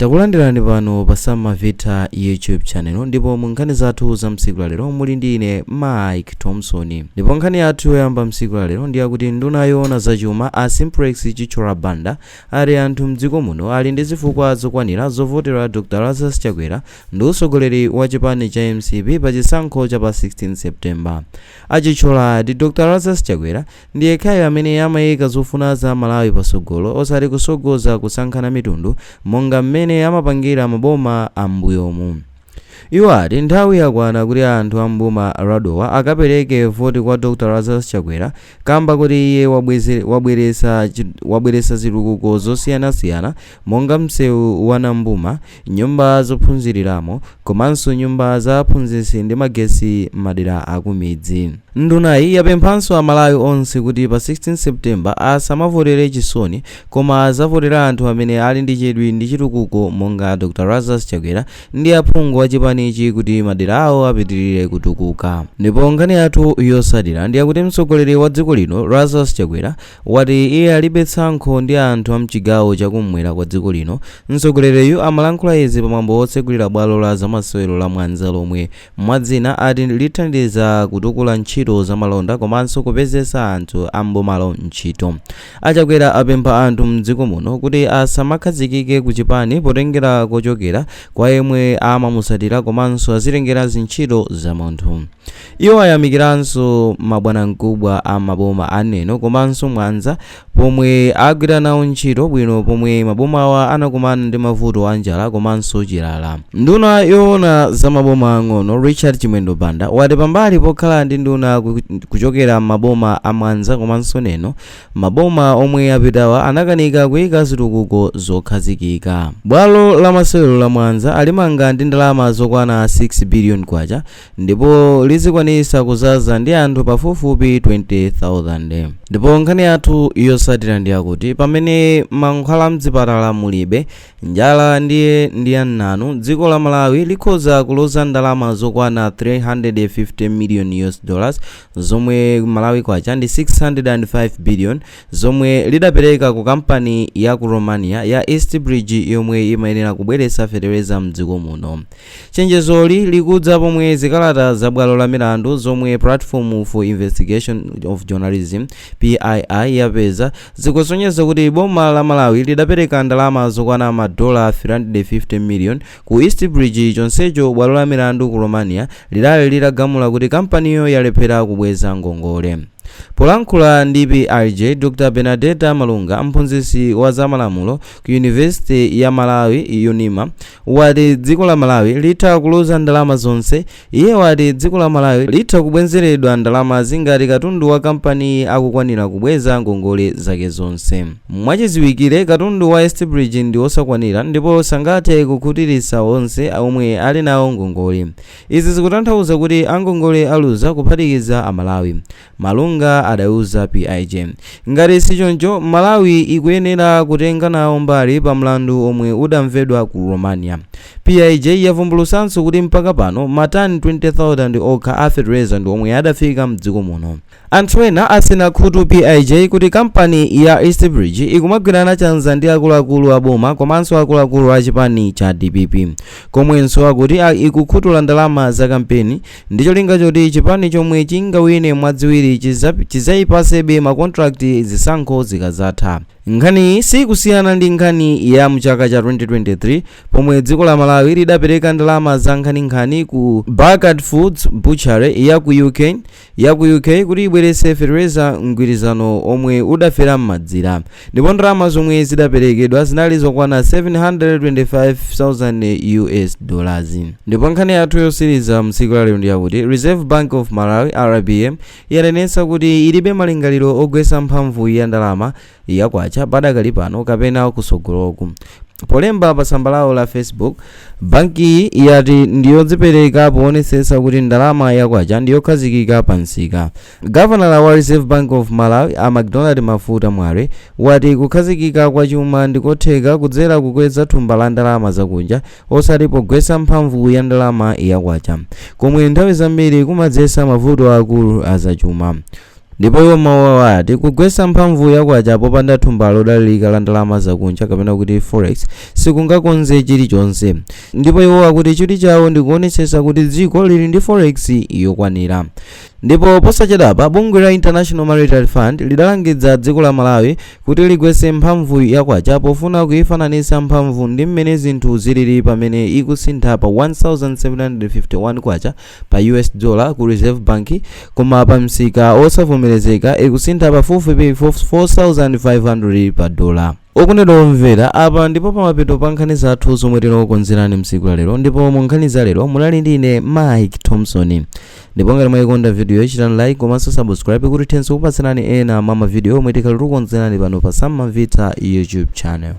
Takulandirani pano pa Sam Mavita YouTube channel, ndipo mu nkhani zathu za msiku lalero muli ndi ine Mike Thompson. Ndipo nkhani yathu yoyamba msiku lalero ndi yakuti nduna yoona zachuma a Simplex Chithyola Banda ali anthu mdziko muno ali ndi zifukwa zokwanira zovotera Dr Lazarus Chakwera ndi utsogoleri wa chipani cha MCP pa chisankho cha pa 16 September. A Chithyola ati Dr Lazarus Chakwera ndi yekhayo amene amayika zofuna za Malawi patsogolo, osati kusogoza kusankhana mitundu monga mmene amapangira maboma ambuyomu. Iwo ati nthawi yakwana kuti anthu a mboma la Dowa akapereke voti kwa Dr Lazarus Chakwera kamba kuti iye wabweretsa zitukuko zosiyanasiyana monga msewu wa Nambuma, nyumba zophunziriramo komanso nyumba za aphunzitsi ndi magesi m'madera akumidzi. Ndunayi yapemphanso Amalawi onse kuti pa 16 September asamavotere chisoni, koma azavotera anthu amene ali ndi chidwi ndi chitukuko monga Dr Lazarus Chakwera ndi aphungu a chipanichi kuti madera awo apitirire kutukuka. Ndipo nkhani yathu yotsatira ndi yakuti mtsogoleri wa dziko lino Lazarus Chakwera wati iye alibe tsankho ndi anthu a mchigawo chakummwera kwa dziko lino. Mtsogoleriyu amalankhula izi pamwambo wotsegulira bwalo la zamasewero la Mwanza, lomwe mwadzina ati lithandiza kutukula ntchito zamalonda komanso kupezesa anthu a mbomalo ntchito. A Chakwera apempha anthu mdziko muno kuti asamakhazikike ku chipani potengera kochokera kwa yemwe amamusatira, komanso azitengera zintchito za munthu. Iwo ayamikiranso mabwanamkubwa a maboma a Neno komanso Mwanza pomwe agwira nawo ntchito bwino pomwe mabomawa anakumana ndi mavuto a njala komanso chilala. Nduna yoona za maboma ang'ono Richard Chimwendo Banda wati pambali pokhala ndi nduna kuchokera maboma a Mwanza komanso Neno, maboma omwe apitawa anakanika kuyika zitukuko zokhazikika. Bwalo la masewero la Mwanza alimanga ndi ndalama zokwana 6 billion kwacha ndipo lizikwanisa kuzaza ndi anthu pafupifupi 20,000. Ndipo nkhani yathu yotsatira ndi yakuti pamene mankhwala mzipatala mulibe, njala ndiye ndi yannanu, dziko la Malawi likhoza kuloza ndalama zokwana 350 million US dollars, zomwe Malawi kwacha ndi 605 billion, zomwe lidapereka ku kampani ya ku Romania ya Eastbridge yomwe imayenera kubweretsa fetereza mdziko muno. Chenjezoli likudza pomwe zikalata za bwalo la milandu zomwe Platform for Investigation of Journalism, PII, yapeza zikusonyeza kuti boma la Malawi lidapereka ndalama zokwana madola 350 million ku Eastbridge, chonsecho bwalo la milandu ku Romania lidali litagamula kuti kampaniyo yalephera kubweza ngongole. Polankhula ndi PIJ, Dr Bernadetta Malunga, mphunzitsi wa zamalamulo ku University ya Malawi, UNIMA, wati dziko la Malawi litha kuluza ndalama zonse. Iye wati dziko la Malawi litha kubwezeredwa ndalama zingati katundu wa kampani akukwanira kubweza ngongole zake zonse. Mwachidziwikire, katundu wa Eastbridge ndi osakwanira ndipo sangathe kukhutiritsa onse omwe ali nawo ngongole. Izi zikutanthauza kuti angongole aluza, kuphatikiza Amalawi, Malunga adauza PIJ. Ngati sichoncho, Malawi ikuyenera kutenga nawo mbali pa mlandu omwe udamvedwa ku Romania. PIJ yavumbulutsanso kuti mpaka pano matani 20,000 okha a fetereza ndi omwe adafika mdziko muno. Anthu ena asina khutu PIJ kuti kampani ya Eastbridge ikumagwirana chanza ndi akuluakulu a boma komanso akuluakulu a chipani cha DPP, komwenso akuti ikukhutula ndalama za kampeni ndi cholinga choti chipani chomwe chingawine mwadziwiri chidzayipasebe makontrakti zisankho zikazatha. Nkhaniyi sikusiyana ndi nkhani ya mchaka cha 2023 pomwe dziko la Malawi lidapereka ndalama za nkhaninkhani ku Barkat Foods Butchery ya ku UK kuti ibweretse fetereza, mgwirizano omwe udafera m'madzira, ndipo ndalama zomwe zidaperekedwa zinali zokwana 725,000 US dollars. Ndipo nkhani yathu yotsiriza mtsiku lalero ndi yakuti Reserve Bank of Malawi, RBM, yanenetsa kuti ilibe malingaliro ogwetsa mphamvu ya ndalama yakwacha padakali pano kapena kusogoloku. Polemba pa tsamba lawo la Facebook, bankiyi yati ndiyodzipereka poonetsetsa kuti ndalama yakwacha ndiyokhazikika pa msika. Gavanala wa Reserve Bank of Malawi a MacDonald Mafuta Mwale wati kukhazikika kwa chuma ndikotheka kudzera kukweza thumba la ndalama zakunja, osati pogwetsa mphamvu ya ndalama yakwacha, komwe nthawi zambiri kumadzetsa mavuto akulu azachuma. Ndipo iwo mawu awo ati kugwetsa mphamvu ya kwacha popanda thumba lodalirika la ndalama zakunja kapena kuti forex sikungakonze chilichonse. Ndipo iwo akuti chidwi chawo ndikuonetsetsa kuti dziko lili ndi forex yokwanira. Ndipo posachedwapa bungwe la International Monetary Fund lidalangiza dziko la Malawi kuti ligwetse mphamvu ya kwacha pofuna kuifananitsa mphamvu ndi mmene zinthu zilili, pamene ikusintha pa 1751 kwacha pa US dollar ku Reserve Bank, koma pa msika osavomerezeka ikusintha pafupifupi 4500 pa dola. Okondedwa omvera, apa ndipo pamapeto pa nkhani zathu zomwe tinakukonzerani msiku la lero. Ndipo mu nkhani za lero munali ndi ine, Mike Thompson. Ndipo ngati mwayikonda video, chitani like komanso subscribe kuti tithenso kupatsirani ena mwa mavidiyo omwe tikhale tikukonzerani pano pa Sam Mavita YouTube channel.